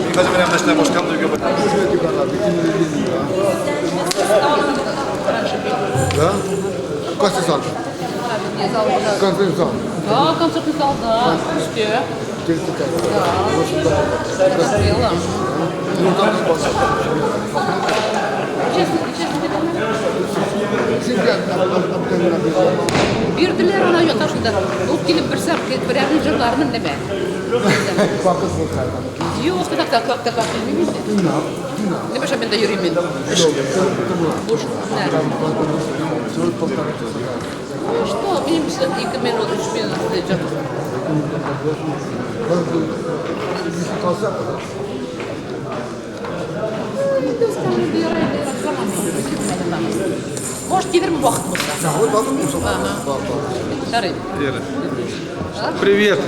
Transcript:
Мин хәзер менә менә башка Да? Кайсы зал? Концерт зал. Да, концертный зал, да. Өстә. Да. Смотрела. Ну, там не было. Честно, честно. Бирделәр ана ята шунда. Ул килеп бер сәгать берәрнең җырларын нәмә. Юк, так так так так килмим инде. Нәмә шәп инде йөрим мин. Буш. Что, минем 2 минут, 3 минут җыр. Может, килермен вакыт булса. Ярый. Привет.